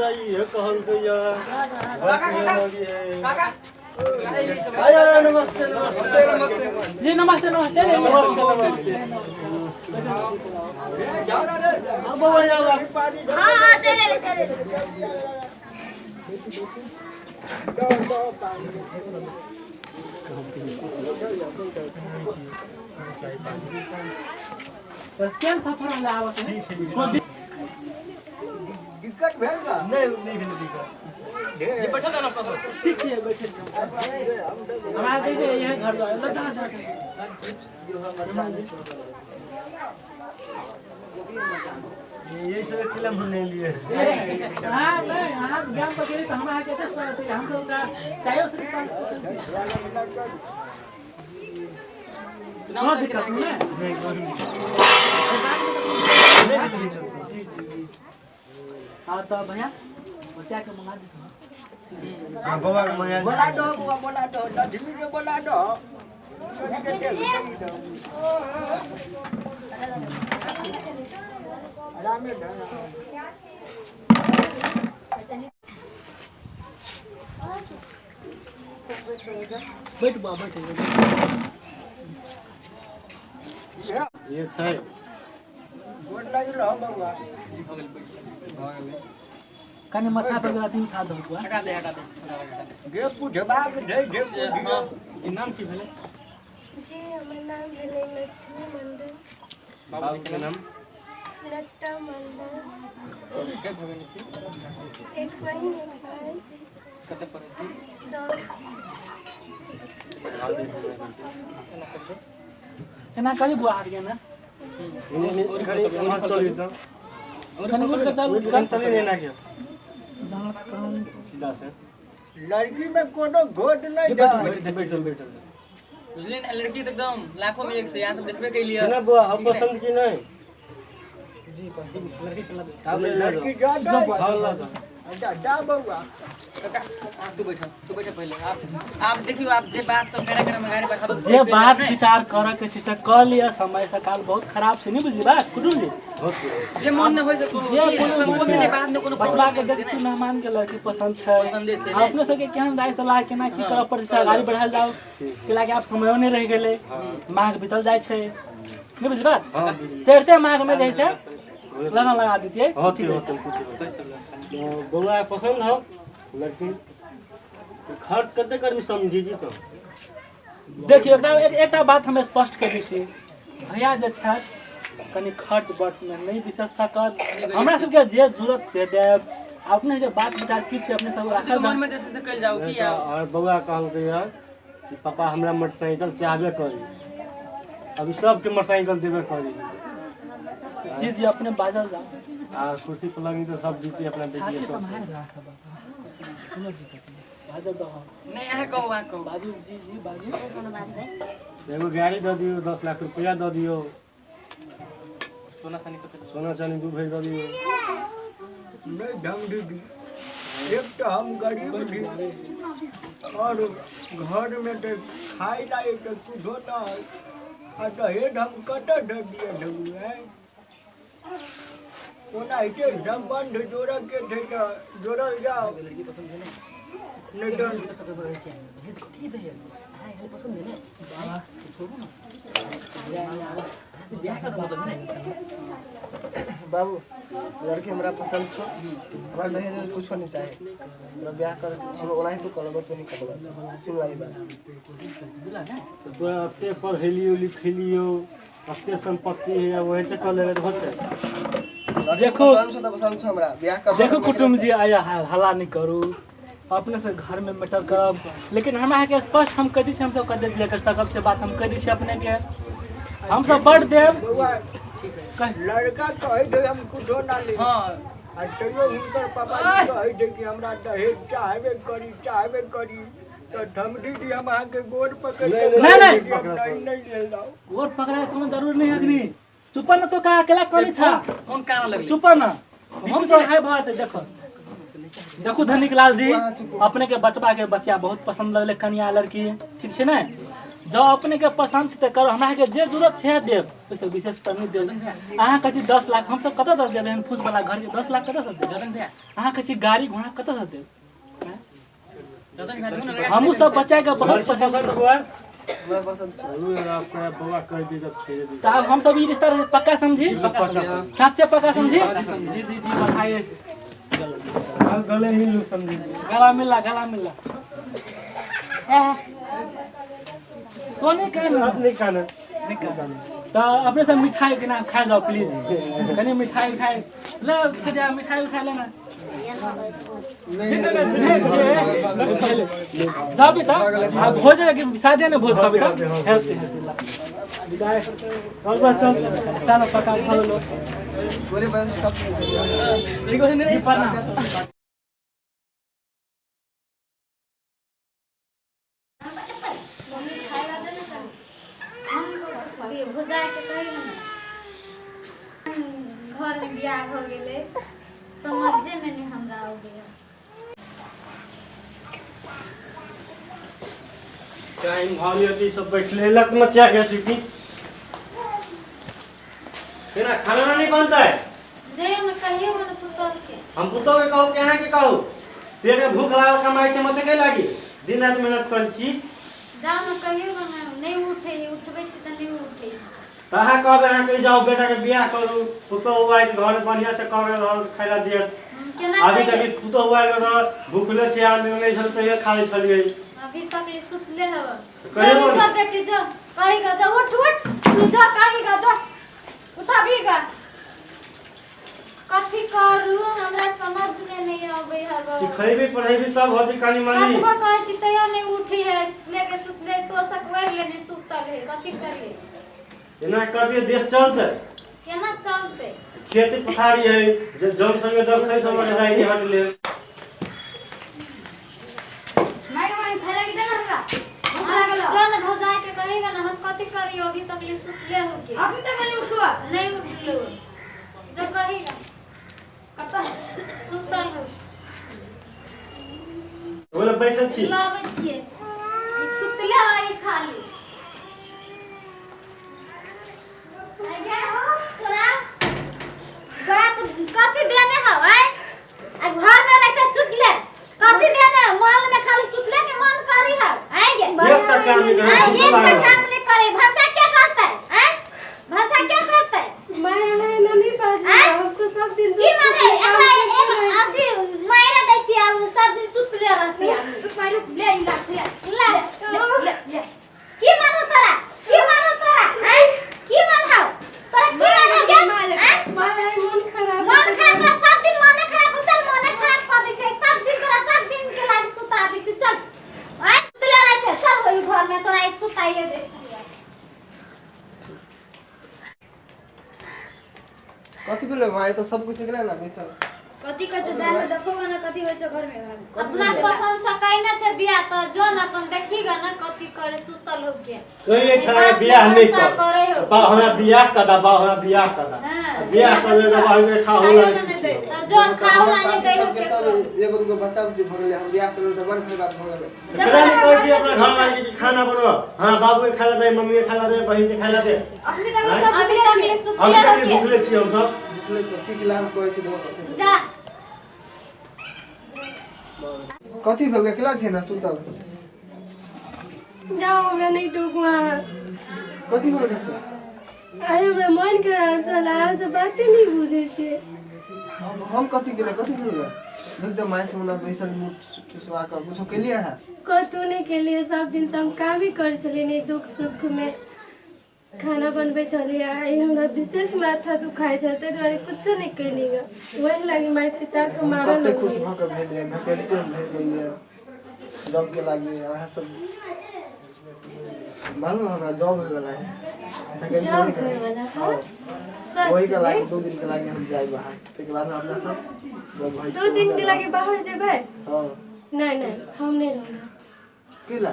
हमरा इहे कहलकै या काका काका आय आय नमस्ते नमस्ते नमस्ते जी नमस्ते नमस्ते नमस्ते नमस्ते हाँ बउआ जाओ आप। हाँ हाँ चले ले चले ले बस केहन सफर होला आवत है कोन दिक्कत भेल का नहीं नहीं भेल दिक्कत जी बैठल जाओ ना अपना सब। ठीक छै बैठे छी हमरा जे छै यही घर द्वार लग जा जा यही सब अकेला हम नहीं लिए हाँ नहीं अहाँ गाम पर गेली तऽ हमरा अहाँके एते स्वागत है हम तऽ चाहे से स्वागत करै छी कोनो दिक्कत नहि ने? नहीं कोई नहीं भेल दिक्कत। जी जी जी हाँ तऽ भैया बच्चा के मंगा दी हाँ बउआ के मंगा बोला दो बुआ बोला दो लक्ष्मी के बोला दो आरामे बैठ बुआ बैठ ये छै गोर लागि रहो बउआ कनि माथा पर अथी उठा दो बुआ हटा दे हटा दे हटा दे जे बुझबाक छै जे बुझियौ ई नाम की भेलै जी हमर नाम भेलै लक्ष्मी मंडल बाबू के नाम लट्टा मंडल एक बहिन एक भाई कते पढ़ै छी 10 एना करी बुआ हाथ के ना खड़ी वहाँ चलिए तो कनि उठ के चल उठ के चलिए नहीं ना के सीधा से लड़की में कोनो घोट नहीं छै बैठ बैठ चल बैठ चल बुझलियै ने लड़की तऽ एकदम लाखों में एक से यहाँ सब देखबे कैलियै ना बुआ हम पसंद की नहीं जी लड़की के लग आप लड़की जा दे हाँ ला दो। अच्छा जा बउआ काका आप तू बैठो तू बैठो पहिले आप देखियो आप जे बात सब करा करा मंगारे बैठा दो जे बात विचार करऽ के छै से कऽ लिअ समय सकाल बहुत खराब छै नहि बुझली बात कुटुम जी बहुत बढ़िया। जे मन न होय से कोनो जे कोनो संकोच नहि बात मे कोनो बचबा के देखै छी मेहमान के लड़की पसंद छै पसन्दे छै आ अपनो सबके केहन राय सलाह केना की करऽ पड़ै छै अगाड़ी बढ़ायल जाउ कैला कि आब समयो नहि रहि गेलै माघ बीतल जाइ छै नहि बुझली बात हाँ बुझलियै। चढ़ते माघ मे जे छै लगन लगा दितियै होते होते कुछ होते बउआ पसंद हो लड़की खर्च कते करबी समझी जी तो देखियौ एकटा एकटा बात हम स्पष्ट करै छी भैया जे छथि कनि खर्च बर्चमे नहि बिसरि सकत हमरा सबके जे जरूरत से देब अपने जे बात विचार की छै अपने सब राखल मन में जैसे से कल जाओ की और बउआ कहलकै हँ कि पापा हमरा मोटरसाइकिल चाहबे करी अभी सबके मोटरसाइकिल देबे करी जी जी अपने बाजल जाओ आ कुर्सी पलंग तो सब जीती अपना बेटी सब सम्हारि राखब बाबा कोनो दिक्कत नहि बाजल दहो नहीं अहाँ कहू अहाँ कहू बाजू जी जी बाजू एगो गाड़ी दऽ दियौ 10 लाख रुपया दऽ दियौ सोना चानी कते सोना चानी दू भरि दऽ दियौ नहीं ढंग दीदी एक तो हम गरीब छी और घर में तो खाय लायक तो कुछो ना है आ दहेज हम कतऽ दे दिए ढंग ओनाहिते सम्बन्ध जोड़ऽ के छै तऽ जोड़ल जाउ नहि तऽ बाबू लड़की हमरा पसंद छो हमरा दहेज उहेज कुछो नहीं चाहे तोरा ब्याह करे छी हम ओनाही तू करबो तू नहीं करबो सुन ला ई बात तऽ तोरा एते पढ़ेलियौ लिखेलियौ एते सम्पत्ति है वही से कऽ लेबै तऽ होतै देखो पसंद छो तऽ पसंद छो हमरा ब्याह करबो देखो कुटुम्ब जी आया हल्ला नहीं करू अपने से घर में मैटर करब लेकिन हमरा अहाँके स्पष्ट हम कह दै छी हमसब कह देलियै कर सकब से बात हम कह दै छी अपने के हमसब बड़ देब बौआ कह लड़का कहै छै हम कुछो ना ली हाँ आ तैयो हुनकर पापा जी कहै छै कि हमरा दहेज चाहबे करी चाहबे करी तऽ धमकी जी हम अहाँके गोड़ पकड़ के नहीं, नहीं। हम नहीं नहीं लेलहुँ गोड़ पकड़े कोनो जरूर नहीं अग्नि चुप न तो का अकेला करी छा कौन कान लगली चुप न हम तो है भात देखो देखू धनिक लाल जी अपने के बचबा के बच्चा बहुत पसंद लगले कनिया लड़की ठीक छै ने जब अपने के पसंद छै तऽ करू, हमरा के जे जरूरत छै देब, ओहिसँ विशेष तऽ नहि देब। अहाँ कहै छी 10 लाख, हमसब कतऽ दऽ देब? एहन फूस वाला घर के 10 लाख कतऽ से देब? अहाँ कहै छी गाड़ी घोड़ा कतऽ से देब? हमहूँ सब बच्चा के बहुत पसंद। आब हम सब ई रिश्ता पक्का समझी, सच्चे पक्का समझी। जी जी जी बताइए। गले मिलू समझी, गला मिला, गला मिला। तो नहीं कहना, नहीं कहना, नहीं कहना। तो अपने सब मिठाई के नाम खा जाओ प्लीज, कहीं मिठाई उठाई ले, सजा मिठाई उठा लेना। जाबी त भोज शादी ने भोज खाबी त हेल्थ चल चलो पका खा लो। गोरे बस सब जी प्रणाम। मम्मी खाय ला दे ना कनी, हम भुजाय के कही ना घर में बियाह हो गेलै, समझे में नहीं हमरा हो गया। टाइम भाव यदि सब बैठले लत मचा गया सिटी केना खाना नहीं बनता है। जइयो न कहियो न पुतोह के, हम पुतोह के कहू के अहाँ के कहू? पेट में भूख लागल कमाई छै मते के लागी, दिन रात मेहनत करै छी। जाओ न कहियो न, नहीं उठे, उठबै छी त नहीं उठे। त अहाँ कहबै, अहाँ कहि जाओ बेटा के बियाह करू, पुतोह आइत घर बढ़िया से कह के खाइला दियत। अभी तक पुतोह आयल रह भूखले छै, आदमी नहीं छल तैयो खा ले छलियै। अभी तक ले सुतले हव। जो जो बेटी जो कही गा जा, उठ उठ तू जो कही गा जा, उठा भी गा। कथी करू हमरा समझ में नहीं आबै हव। सिखैबी पढ़ैबी तब होती कानी मानी। कतबो कहै छी तैयो नहीं उठी है, सुतले के सुतले तो सकवर लेने सुतल है, कथी करिए? एना कर दिए देश चलते केना चलते? खेती पथारी है जे जन संगे जब खै समझ जाई नहीं हटले। माय माय खाय लागी दे ना हमरा, भूख लागल। जन भौजाई के कहिगा ना हम कथी करियो, अभी तक ले सुतले हो के। अभी तक नहीं उठुआ? नहीं उठलो, जो कहिगा। कत है? सुतल हो। बोले बैठल छी, लाबै छियै, ई सुतले रही खाली। आया हो तोरा तोरा कथी देने हौ? आ घर में रह छै सुतले, कथी देने? मॉल में खाली सुतले के मन करी हौ। आएंगे एक तक काम नहीं करे, एक तक काम नहीं करे। भंसा क्या करता है? हैं भंसा क्या करता है? मैं हमें नहीं बाजी, हमको सब दिन की माने एकरा एक अथी मायरा दै छी, आ सब दिन सुतले रहती है। रुक मारू ले इला ले ले ले ले। की मानो तोरा, की मानो तोरा? हैं की मान हौ तोरा, की मान हौ के? माय मन खराब, मन खराब तोरा सब दिन मने खराब। चल मने खराब कर दै छै सब दिन तोरा, सब दिन के लागी सुता दै छै। चल आइ सुतले रहै छै, चल ओहि घर में तोरा सुताइए दै छियै। कथी भेलै माय? तो सब कुछ निकले ना पैसा कथी कथी दाल में देखोगा ना कथी होइ छै घर में। अपना पसंद से कहना छै बियाह त जो न अपन देखीगा ना कथी करे सुतल हो के। कहिए छड़ा बियाह नहीं कर बा, हमरा बियाह कदा बा, हमरा बियाह कदा बियाह कर ले बा, हम खाओ ला त जो खाओ ला नहीं दै हो के। सब एगो दूगो बच्चा बच्ची भ गेलै, हम बियाह करल त बड़ भारी बात भ गेलै। एकरा नहीं कहै छी अपना घर वाली के खाना बनवा, हां बाबू के खाना दे, मम्मी के खाना दे, बहिन के खाना दे। अपने तक सब अभी तक ले सुतले हो के, भूखले छी हम सब, भूखले छी। ठीक ला हम कहै छी दो कथी जा। कथी भेल केला छै ना सुतल? जाओ हमरा नहीं टोकू अहाँ। कथी भेल से? आइ हमरा मन खराब छल, अहाँ से बाते नहीं बुझै छियै। हम कथी केलियै, कथी भेल? देख दे my से मना बैसल मुँह ठुसवा के कुछो केलियै अहाँ? कतहु नहीं केलियै, सब दिन तऽ हम कामे करै छलियै, नहीं दुख सुख में खाना बनबै छलियै। आइ हमरा विशेष माथा दुखाइ छै, ताहि दुआरे कुछो नहीं केलियै। वही लागी माय पिता के मारल। कते खुश भऽ के भेलियै, वैकेंसी हम भरि गेलियै जॉब के लागी। अहाँ सब मालूम हमरा जॉब होय वाला है, वैकेंसी जॉब होय वाला है वही के लागी 2 दिन के लागी हम जाय बाहर, ताहिके बाद अपना सब 2 दिन के लागी बाहर जेबै? हां। नहीं नहीं हम नहीं रहब। केला?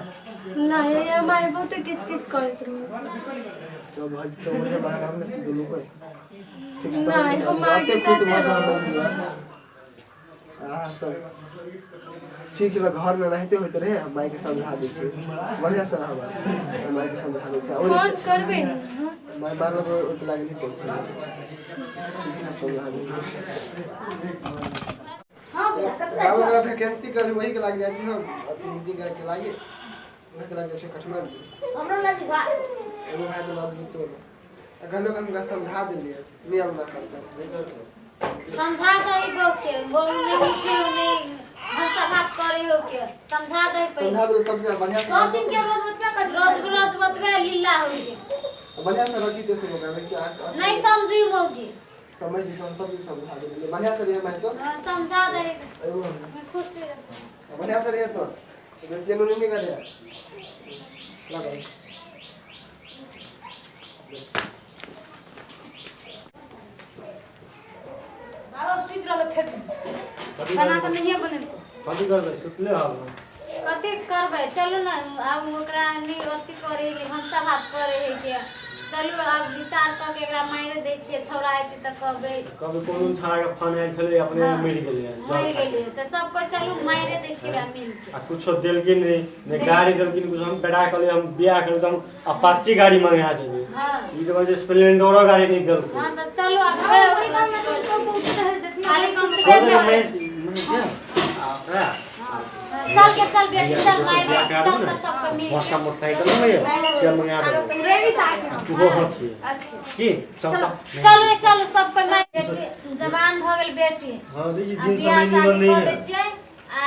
नहीं हमारे बहुत किच किच करैत रहै छै। तो भाई तो उनके बाहर हमने दुनू को नहीं, हम आगे साथे रहब। अहाँ सब ठीक है, घर में रहते होते रहे, हम माई के समझा दै छियै, बढ़िया से रहब। माई के समझा दै छियै। फोन करबै ने? माई मारलक ओहिके लागि नहि टेंशन। ठीक है, समझा दै छियै। बाबू हमरा वैकेंसी कर वही के लागि जाइ छी हम, अथी मीटिंग के लागि वही के लागि जाइ छी काठमांडू। हमरो लग भाई एगो भाई तो लग तोरो आ कहलो कि हमरा समझा देलियै, नियम ना करता। समझा दही बहू के, बहू नहीं उठे हो नहीं भाषा बात करे हो के समझा दही पहले। समझा दो सबसे बढ़िया से। सब दिन के रोज रोज कर रोज रोज बतवे लीला हो के बढ़िया से रखी से ओकरा देखियो। नहीं समझी मौगी समझ जी, हम सब चीज समझा देलियै, बढ़िया से रहे मैं तो। हां समझा दही, एगो मैं खुश से रह, बढ़िया से रहे तो बेसी एनो नहीं करे लगा। बाबा सुति रहल फेर खाना तऽ नहिए बनेलको। कथी करबै, सुतले हब। कथी करबै, चलू ने आब ओकरा नहीं अथी करे है, भनसा भात करे है के चलू आब विचार कऽ के एकरा मारि दै छियै, छौड़ा एतै तऽ कहबै। कभी कोनो छाड़ा के फोन आयल छलै, अपने मरि गेलै, मरि गेलै से सब कोइ। चलू मारि दै छियै एकरा मिल के। आ कुछो देलखिन नहीं, ने गाड़ी देलखिन कुछ। हम बेटा कहलियै हम बियाह करबै तऽ हम अपाची गाड़ी मंगा देबै। हां ई तऽ कहै छै स्प्लेंडरो गाड़ी नहीं देलकै। हां तऽ चलू आब ओहि गाममे तऽ सब बहुत दहेज देथिन। खाली सुतबे मारि ओकरा चल के चल बेटी चल मारि दै छियै, चल तऽ सबके मिल बड़का के मोटरसाइकिल नहीं है से मंगा देबै। रवि साहब तू हो हथिए अच्छा की चल चलू चलू सबके मारि बेटी जवान भऽ गेल बेटी। हां देखी आ दिन बियाह समय शादी निमन नहीं कऽ दै है। छियै आ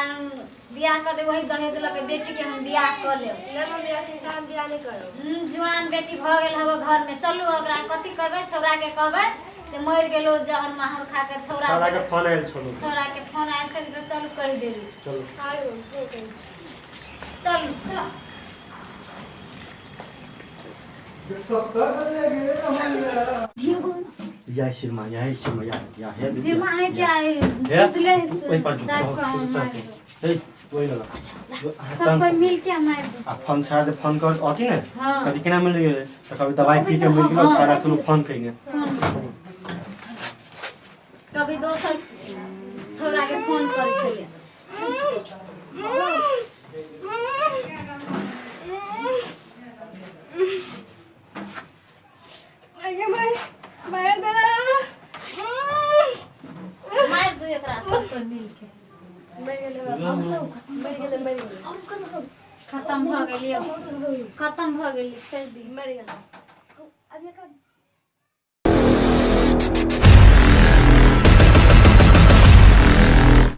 बियाह कऽ देबै, वही दहेज लऽ के बेटी के हम बियाह कऽ लेब। नहि मम्मी, अखन तऽ हम बियाह नहि करब। जुआन बेटी भऽ गेल हवे घर में, चलू ओकरा कथी करबै, छौड़ा के कहबै से मरि गेलो जहर माहौर खा के छौड़ा। छाड़ा के फोन आयल छलै। छौड़ा के फोन आयल छलै तऽ चलू कहि देबी। चलू आयो ठीक है। चलू चल। या सिरमा या सिरमा या या हे सीमा है क्या है सुतले ओहि पर दाब के हम मारि देबै। हे ओहि लगा सब कोइ मिल के मारि देबै। आ फोन छाड़ा दे, फोन कर अथी ने हाँ। कथी केना मिल गेलै तऽ कभी दवाई पी के मिल गेल छाड़ा, चलू फोन कइने। कभी दोसर छौड़ा के फोन करै छलियै। आगे भाई मार देना। मारि दू एकरा सब कोइ मिल के। मरि गेलै, मरि गेलै, मरि गेलै। खत्म भऽ गेलियै, खत्म भऽ गेलियै, छोड़ि दी। मरि गेलै। अब एकरा